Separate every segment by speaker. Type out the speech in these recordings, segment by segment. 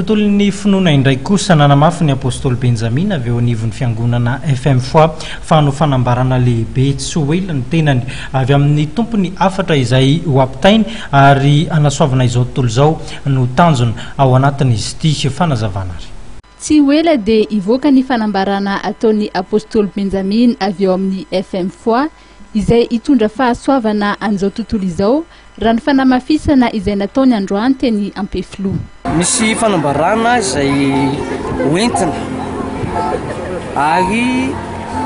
Speaker 1: Tontolon'ny finoana indray kosa, nanamafy ny Apostoly Benjamina avy eo anivon'ny Fiangonana FM Foi fa hanao fanambarana lehibe tsy ho ela ny tenany avy amin'ny Tompo ny hafatra izay ho ampitainy ary hanasoavana izao tontolo izao no tanjona ao anatin'izy ity. Fanazavana ary.
Speaker 2: Tsy ho ela dia hivoaka ny fanambarana ataon'ny Apostoly Benjamina avy ao amin'ny FM Foi izay hitondra fahasoavana an'izao tontolo izao raha ny fanamafisana izay nataony androany teny Ampefiloha.
Speaker 3: Misy fanambarana izay hoentina ary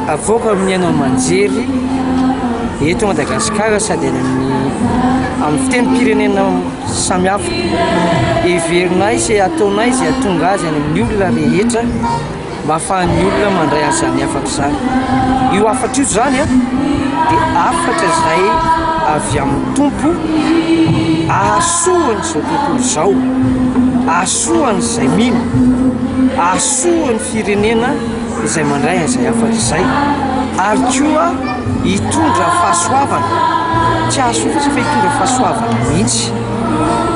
Speaker 3: avoaka amin'ny haino aman-jery eto Madagasikara sady any amin'ny amin'ny fitenim-pirenena samihafa. Heverinay sy ataonay izay hahatonga azy any amin'ny olona rehetra. mba ahafahan'ny olona mandray an'izany hafatra izany. Io hafatra io izany dia hafatra izay avy amin'ny Tompo ahasoa an'izao tontolo izao, ahasoa an'izay mino, ahasoa ny firenena izay mandray an'izay hafatra izay, ary koa hitondra fahasoavana, tsy hahasoa fotsiny fa hitondra fahasoavana mihitsy.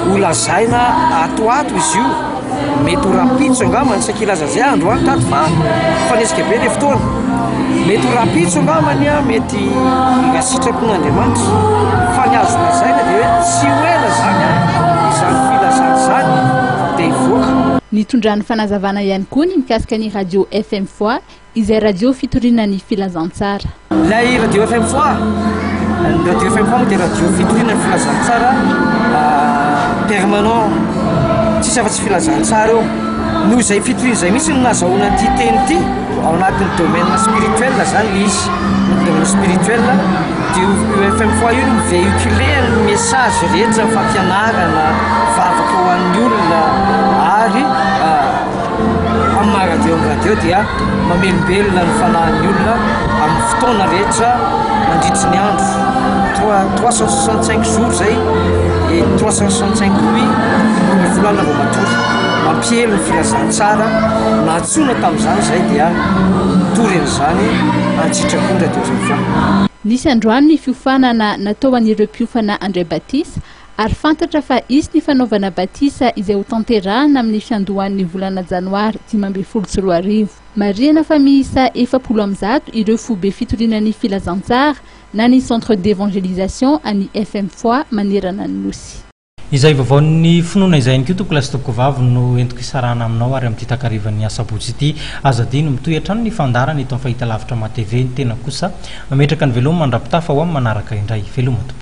Speaker 3: Holazaina ato ho ato izy io. Mety ho rahampitso angamba ny saika hilaza an'izay aho androany tato fa mifanesika be ilay fotoana. Mety ho rahampitso angambany aho, mety raha sitrapon'Andriamanitra. Fa ny azo lazaina dia hoe tsy ho ela izany izany filazana izany dia hivoaka.
Speaker 2: Nitondrany fanazavana ihany koa ny mikasika ny radio FM Foi Izay radio fitoriana ny filazantsara.
Speaker 3: Ilay radio FM Foi, ny radio FM Foi moa dia radio fitoriana ny filazantsara permanent, tsisy afa-tsy filazantsara eo. Noho izay fitoriana izay mihitsy no nahazahoana an'ity teny ity, ao anatin'ny domaine spirituel izany ilay izy, ny domaine spirituel dia io FM Foi io no mi-véhiculer ny message rehetra, fampianarana, vavaka ho an'ny olona ary Amin'ny maha radio ny radio dia mamelombelona ny fanahin'ny olona amin'ny fotoana rehetra mandritry ny andro. 365 jours zay et 365 nuits 12 alina vao matory. Mampiely ny filazantsara nantsoina tamin'izany zay dia mitory an'izany an-tsitrapo ny radio FM.
Speaker 2: Nisy androany ny fiofanana natao an'ireo mpiofana handray batisa Ary fantatra fa hisy ny fanaovana batisa izay ho tanterahana amin'ny fiandohan'ny volana janoary 2015. Marihana fa miisa 140 ireo foibe fitoriana ny filazantsara na ny centre d'évangélisation an'ny FM Foi manerana ny Nosy.
Speaker 1: Izay vaovaon'ny finoana izay ihany koa tompokolahy sy tompokovavy no entiko hisarahana aminao ary amin'ity takarivan'ny asabotsy ity. Aza adino, mitohy hatrany ny fandaharana eto amin'ny fahitalavitra MATV, ny tena kosa mametraka ny veloma mandra-pitafa ho amin'ny manaraka indray. Veloma tompoko.